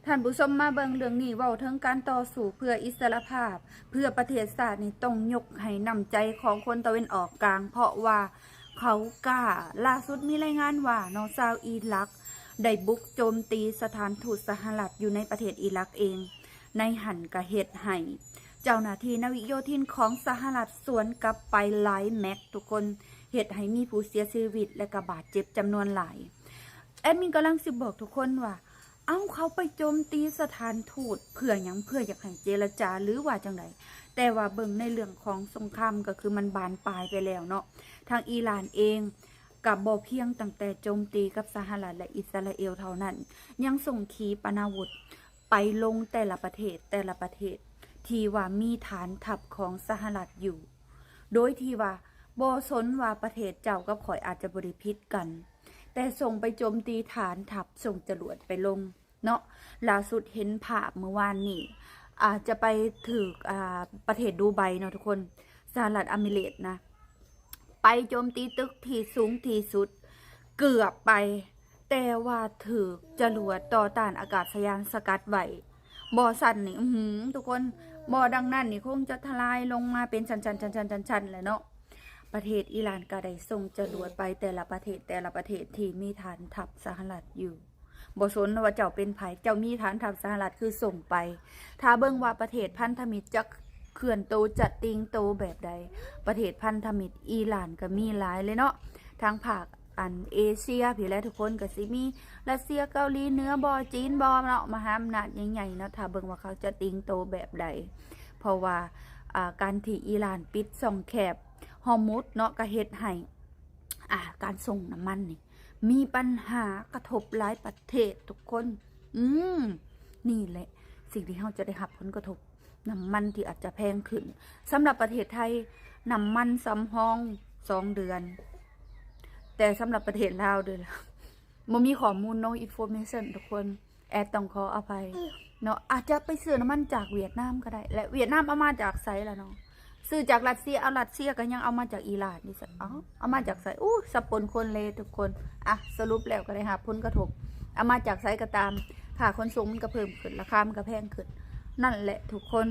ທ່ານຜູ້ຊົມ ມາເບິ່ງເລື່ອງນີ້ ເວົ້າເຖິງການຕໍ່ສູ້ເພື່ອອິດສະຫຼະພາບ ເພື່ອປະເທດຊາດນີ້ ຕ້ອງຍົກໃຫ້ນ້ຳໃຈຂອງຄົນຕາເວັນອອກກາງ ເພາະວ່າເຂົາກ້າ. ລ່າສຸດມີລາຍງານວ່າເນາະ ຊາວອີຣັກໄດ້ບຸກໂຈມຕີສະຖານທູດສະຫະລັດຢູ່ໃນປະເທດອີຣັກເອງ. ໃນຫັ້ນກະເຮັດໃຫ້ເຈົ້າໜ້າທີ່ນາວິກໂຍທິນຂອງສະຫະລັດສວນກັບໄປຫຼາຍແມັດທຸກຄົນ, ເຮັດໃຫ້ມີຜູ້ເສຍຊີວິດ ແລະກະບາດເຈັບຈຳນວນຫຼາຍ. ແອດມິນກຳລັງຊິບອກທຸກຄົນວ່າ ເອົ້າ ເຂົາໄປໂຈມຕີສະຖານທູດເພື່ອຫຍັງ? ເພື່ອຢາກໃຫ້ເຈລະຈາ ຫຼືວ່າຈັ່ງໃດ? ແຕ່ວ່າເບິ່ງໃນເລື່ອງຂອງສົງຄາມ ກໍຄືມັນບານປາຍໄປແລ້ວເນາະ. ທາງອີຣານເອງກໍບໍ່ພຽງຕັ້ງແຕ່ໂຈມຕີກັບສະຫະລັດ ແລະ ອິດສະຣາເອວເທົ່ານັ້ນ, ຍັງສົ່ງຂີປະນາວຸດໄປລົງແຕ່ລະປະເທດ, ແຕ່ລະປະເທດທີ່ວ່າມີຖານທັບຂອງສະຫະລັດຢູ່. ໂດຍທີ່ວ່າບໍ່ສົນວ່າປະເທດເຈົ້າກັບຂ້ອຍອາດຈະບໍ່ໄດ້ຜິດກັນ, ແຕ່ສົ່ງໄປໂຈມຕີຖານທັບ, ສົ່ງຈະຫຼວດໄປລົງເນາະ. ລ່າສຸດເຫັນພາບມື້ວານນີ້ ອາດຈະໄປຖືກ ອ່າ ປະເທດດູໄບເນາະທຸກຄົນ, ສະຫະລັດອາມິເຣດນະ ໄປໂຈມຕີຕຶກທີ່ສູງທີ່ສຸດ, ເກືອບໄປ, ແຕ່ວ່າຖືກຈະຫຼວດຕໍ່ຕ້ານອາກາດສະຍານສະກັດໄວ້. ບໍ່ຊັ້ນນີ້ ອືຫື ທຸກຄົນ, ບໍ່ດັ່ງນັ້ນນີ້ຄົງຈະທະລາຍລົງມາເປັນຊັ້ນໆໆໆແຫຼະເນາະ. ປະເທດອີຣານກໍໄດ້ສົ່ງຈະຫຼວດໄປແຕ່ລະປະເທດ, ແຕ່ລະປະເທດທີ່ມີຖານທັບສະຫະລັດຢູ່. ບໍ່ສົນວ່າເຈົ້າເປັນໃຜ, ເຈົ້າມີຖານທັບສະຫະລັດຄືສົ່ງໄປ. ຖ້າເບິ່ງວ່າປະເທດພັນທະມິດຈະເຄື່ອນໂຕ, ຈະຕີງໂຕແບບໃດ, ປະເທດພັນທະມິດອີຣານກໍມີຫຼາຍເລີຍເນາະ, ທາງພາກ ອັນເອເຊຍພີ້ແຫຼະທຸກຄົນ, ກໍຊິມີຣັດເຊຍ, ເກົາຫຼີເໜືອບໍ, ຈີນບໍເນາະ, ມະຫາອຳນາດໃຫຍ່ໆເນາະ. ຖ້າເບິ່ງວ່າເຂົາຈະຕີງໂຕແບບໃດ, ເພາະວ່າ ອ່າ ການທີ່ອີຣານປິດຊ່ອງແຄບຮອຣມຸດເນາະ ກໍເຮັດໃຫ້ ອ່າ ການສົ່ງນ້ຳມັນນີ້ມີບັນຫາ, ກະທົບຫຼາຍປະເທດທຸກຄົນ. ອືມ ນີ້ແຫຼະສິ່ງທີ່ເຮົາຈະໄດ້ຮັບຜົນກະທົບ. ນ້ຳມັນທີ່ອາດຈະແພງຂຶ້ນ. ສຳລັບປະເທດໄທ ນ້ຳມັນສຳຮອງສອງເດືອນ, ແຕ່ສຳລັບປະເທດລາວເດີ ບໍ່ມີຂໍ້ມູນ, no information ທຸກຄົນ, ແອດຕ້ອງຂໍອະໄພເນາະ. ອືມ ອາດຈະໄປຊື້ນ້ຳມັນຈາກຫວຽດນາມກໍໄດ້ ແລະ ຫວຽດນາມເອົາມາຈາກໃສລະເນາະ? ຊື້ຈາກຣັດເຊຍ, ເອົາ ຣັດເຊຍກໍຍັງເອົາມາຈາກອີຣານນີ້ຊະ. ເອົາ ເອົາມາຈາກໃສ? ອູ້ ສັບປົນຄົນເລທຸກຄົນ. ອ່ະ ສະຫຼຸບແລ້ວກໍໄດ້ຮັບຜົນກະທົບ. ເອົາມາຈາກໃສກໍຕາມ, ຄ່າຂົນສົ່ງມັນກໍເພີ່ມຂຶ້ນ, ລາຄາມັນກໍແພງຂຶ້ນ. ນັ້ນແຫຼະທຸກຄົນ,